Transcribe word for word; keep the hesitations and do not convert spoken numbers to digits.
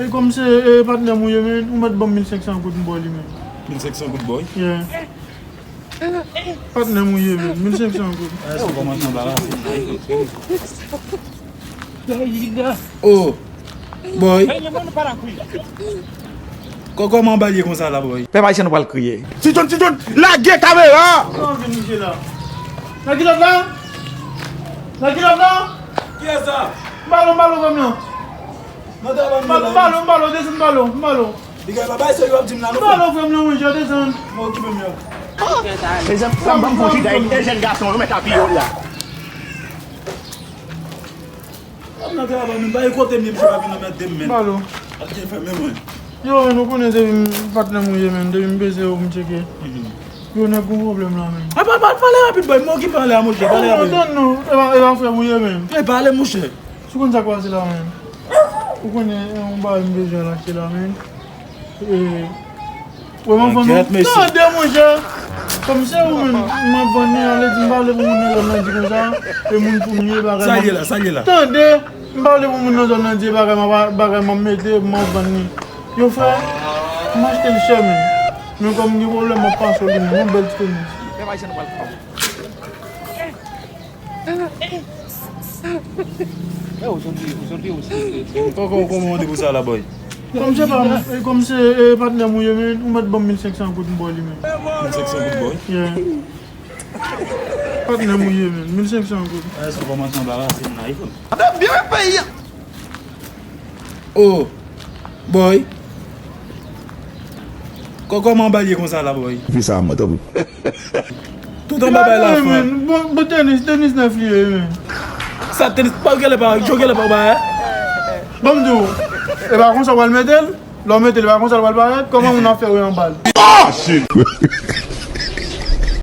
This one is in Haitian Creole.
E kòm se, e, patnè m ou ye, men, ou mèt ban m mil senk san goud m ba w li, men. Mil senk san goud, boy? Yeah. Patnè m ou ye, men, mil senk san goud. Èske w kòmanse anbarase m la? Oh, boy. Kò-, kòman bagay ye konsa la, boy? Pèp ayisyen, nou pral kriye. Ti John, Ti John, lage kamera! Sa w vin misye la? Nan kilòt la? Nan kilòt la? Kiyès sa? M ba l, m ba l, frè m nan. Nan travay m la. M ba l, m ba l, desann, m ba l, m ba l. Piga pa bay serye w ap di m la non. M ba l, frè m nan, wi, jan desann. Mwen okipe m yo. Mezanmi, sa m ban m fon chita, e jèn gason yo mèt apiye w la. Ap nan travay, men pa gen kote m ye, misye pa vin anmède m, men. M ba l. Ap gen fè men mwen. Yo, men, ou konnen depi m patnè m ou ye, men, depi m bezwen ou, m tcheke. Yo nèg gon pwoblèm la, men. A, pa, pa, pale rapid, boy, m okipe anlè a, monchè, pale rapid. Tann non, e pa, e pa frè m ou ye, men. E pale, monchè. Si w konn sa k pase la, men. Ou konnen, e, yon bagay m bezwen l achte la, men. E, wè, m ap vann ou. Tande, monchè. Kòm se ou menm, m ap vann li, ale di m pale pou moun nan zòn nan di konsa, e moun pou m ye, bagay. Sa l ye la, sa l ye la. Tande, m pale pou moun nan zòn nan di bagay, m ap, bagay m ap mete, m ap vann li. Yo, frè, m achte l chè, men. Men kòm m gen pwoblèm, m ap pase w li, men. Yon bèl ti tenis. Kò-, kò-, kòman w di pou sa la, boy? Kòm se pa, e, kòm se, e, patnè m ou ye, men, ou mèt ban m mil senk san goud m ba w li, men. Mil senk san goud, boy? Yeah. Patnè m ou ye, men, mil senk san goud. Èske w kòmanse anbarase m la, wi? Ap byen fè peyi a. Oh, boy. Kò-, kòman bagay ye konsa la, boy? Fi sa, mwen, tanpri. Tout anba bay la, frè. Men, bon, bon, tenis, tenis nèf li ye, men. Sa tenis, pa genlè pa, yo genlè pa bay, eh? Ban m di w, e pa konsa w al mete l, lè w mete l, e pa konsa l pral parèt, kòman moun ap fè wè anba l? Ah, shit!